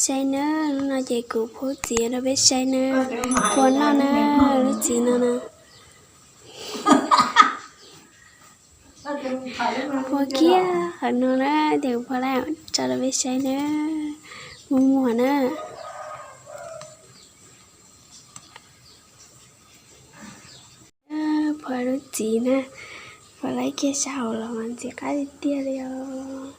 Saib nawb, hnub no ces kuv phua txiv rau peb saib nawb. Phua noj nawb, lub txiv no na. Phua kiag qhov no na, ces kuv phua lawm tso rau peb saib nawb. Muag muag na. Phua lub txiv na, phua laib kiag sab hauv los mas ntxim qab tiag tiag li os.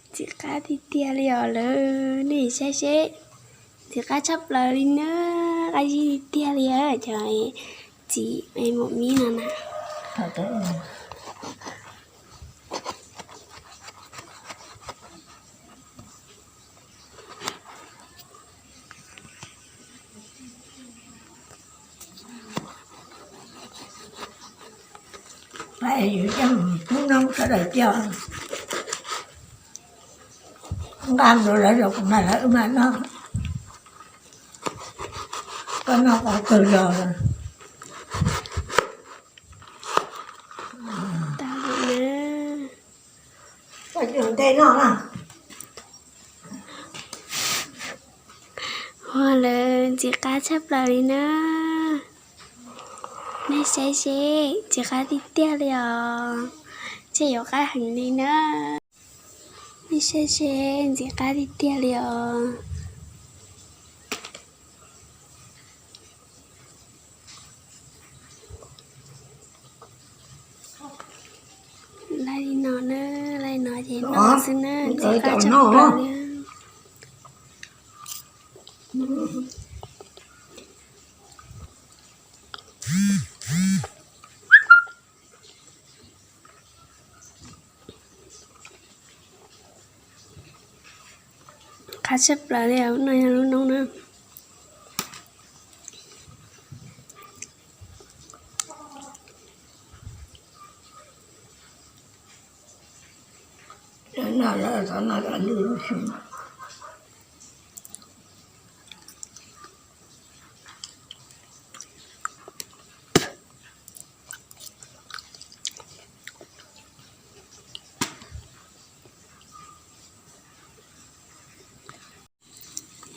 Ntxim qab tiag tiag li os lawm, nej saib seb. Ntxim qab tshaj plaws li na, qab zib tiag tiag li os cov txiv maum mib no na. Yus coj mus pub noob sawv daws coj, nqa mus rau lawv los kuv mam lawv wb mam noj. Koj noj qhov twg los. Ua lawv ntxim qab tshaj plaws li na. Nej saib seb, ntxim qab tiag tiag li os. Tej yuav qab heev li na. Nej saib seb, ntxim qab tiag tiag li os. Laij li no na, laij li no ces noj xwb na, ntxim qab tshaj plaws li. Qab tshaj plaws li, lub no yog lub noob na.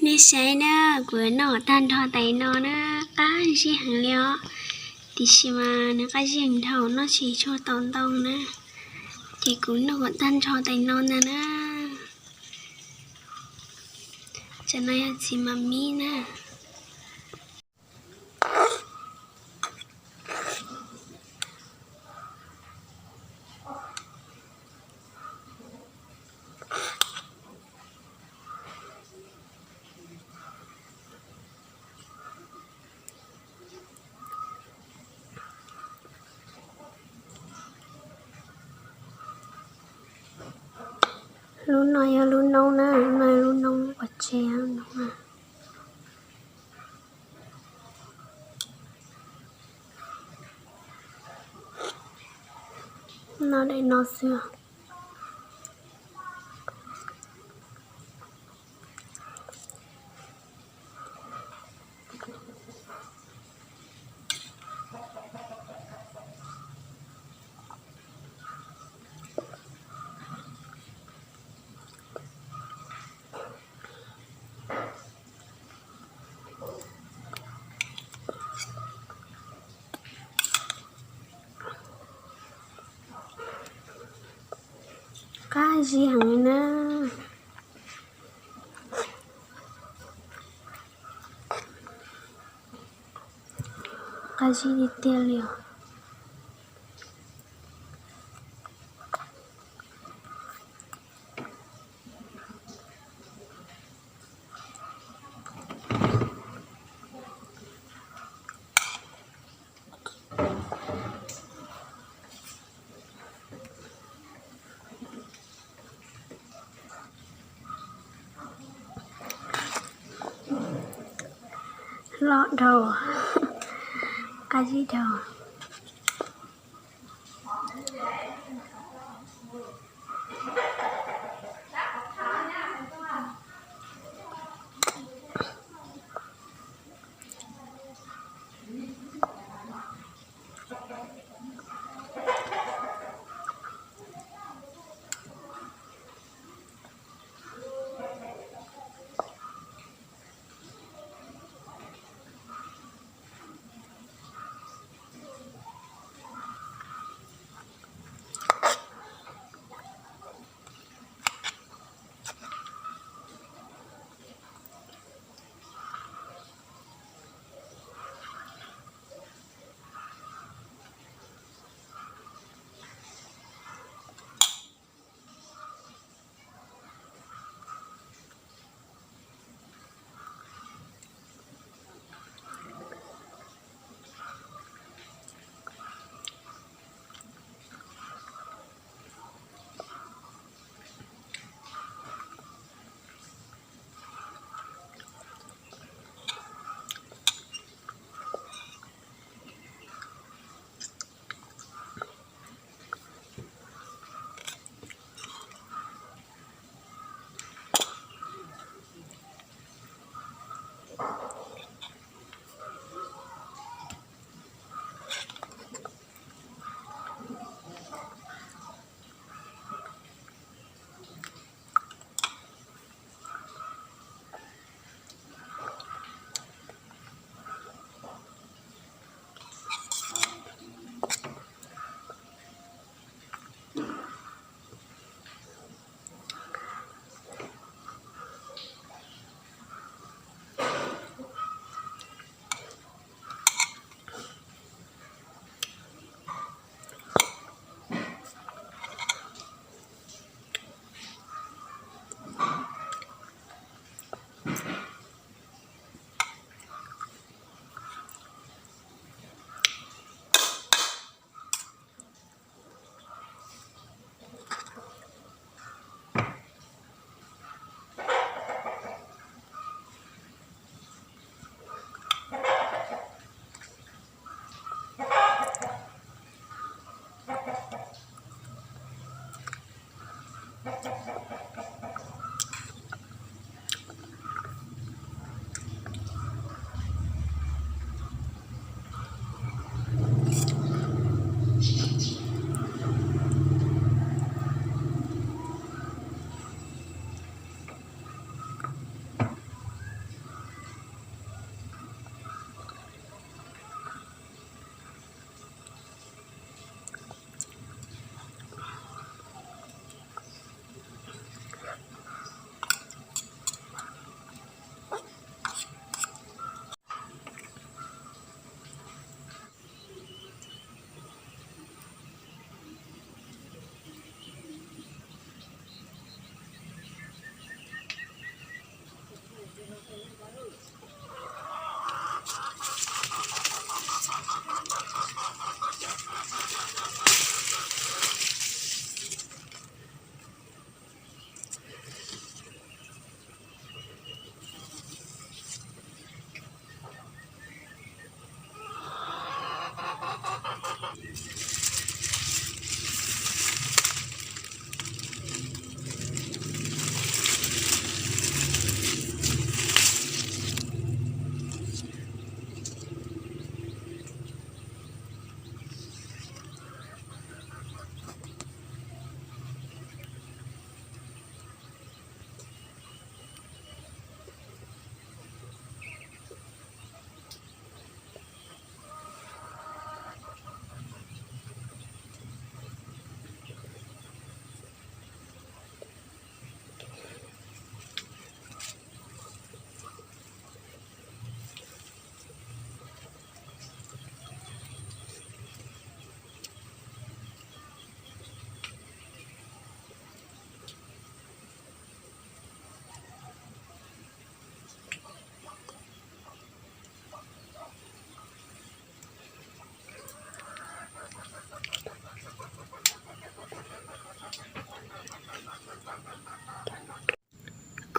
Nej saib na, kuv noj tag nrho tais no na, qab zib heev li os. Tiam sis mas nws qab zib heev dhau, noj tsis tshua tau ntau na. Ces kuv noj kom tag nrho tais no ntag na. Tsam no yog txiv mam mib na. Lub no yog lub noob na, lub no yog lub noob pov tseg no. Noj daim no xwb. Qab zib heev li na. Qab zib tiag tiag li os. Loj dhau, qab zib dhau.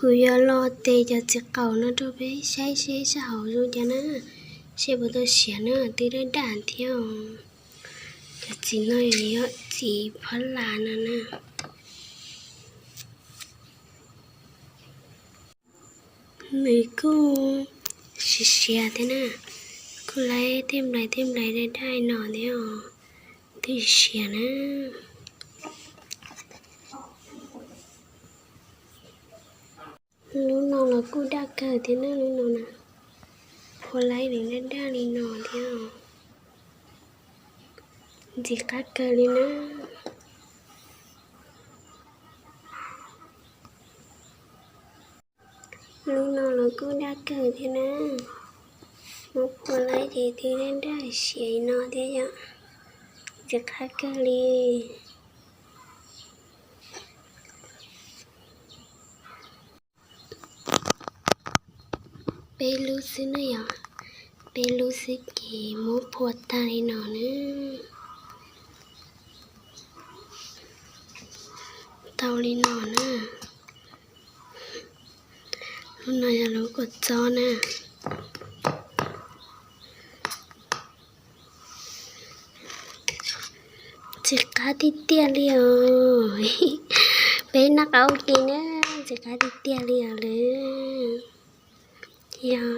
Kuv yuav los tes cov txiv qaum no rau peb saib seb sab hauv zoo cas na, seb puas tau siav na, twb daj daj thiab os. Cov txiv no yog txiv phab las no na. Nws kuj siav siav thiab na, kuj laib tej nplais tej nplais daj daj no thiab os, twb siav na. Lub no los kuj daj kawg thiab na, lub no na, phua laib nws daj daj li no thiab os, ntxim qab kawg li na. Lub no los kuj daj kawg thiab na, muab phua laib ces twb daj daj siav li no thiab yom, ntxim qab kawg li. Peb lub xwb na yom, peb lub xwb ces muab phua tag li no na. Tau li no na. Lub no yog lub kua txob na. Ntxim qab tiag tiag li os. Peb noj qaub ua ke na, ntxim qab tiag tiag li os lawm. Yog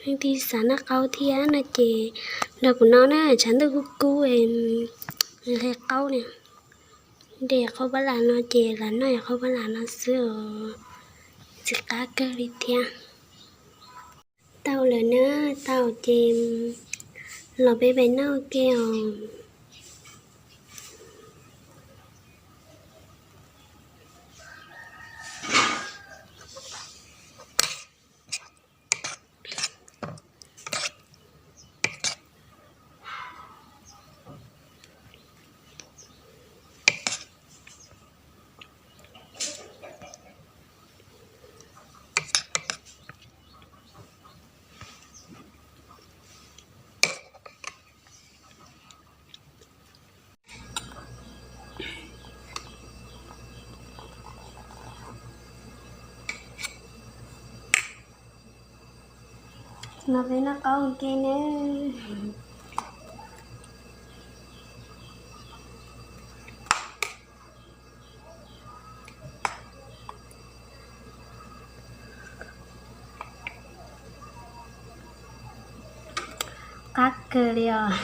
leej twg xav noj qaub thiab no ces nrog kuv no na, tshav ntuj kub kub, hle qaub na. De qhaub pab las no ces lam noj qhaub pab las no xwb os, ntxim qab kawg li thiab. Tau lawm na, tau ces los peb pais noj ua ke os. Los peb noj qaub ua ke nawb. Qab kawg li os.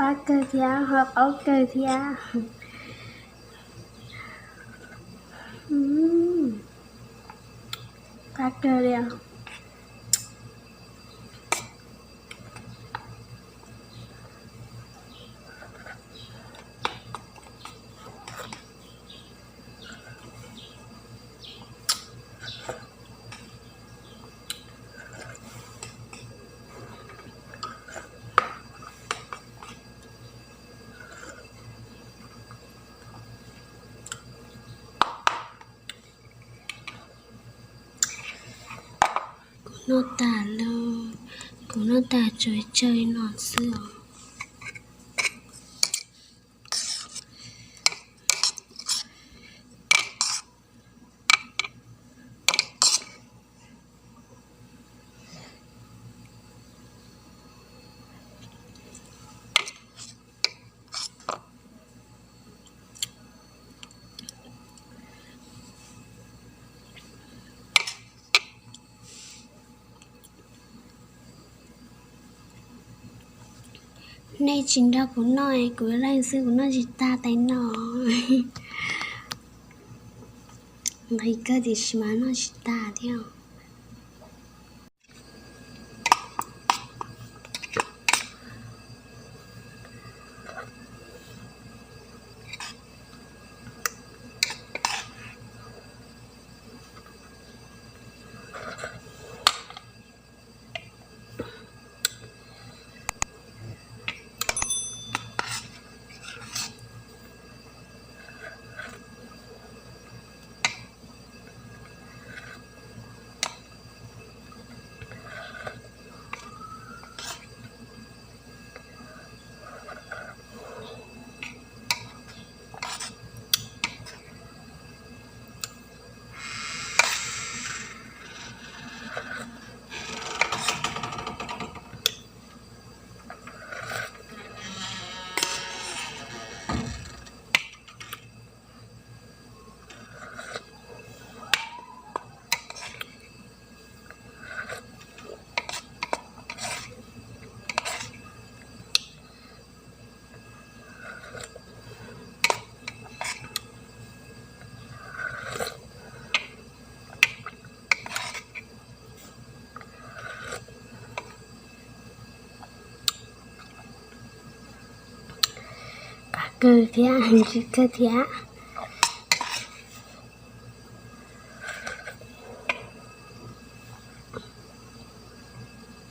Qab kawg thiab ho qaub kawg thiab. Qab kawg li os. Noj tas lawm, kuv noj tas tsuas tsawg no xwb os. Nej tsis nrog kuv noj, kuv ib leeg xwb kuv noj tsis tag tais no. Nqhis kawg tiam sis mas noj tsis tag thiab. Qab kawg thiab, ntsim kawg thiab.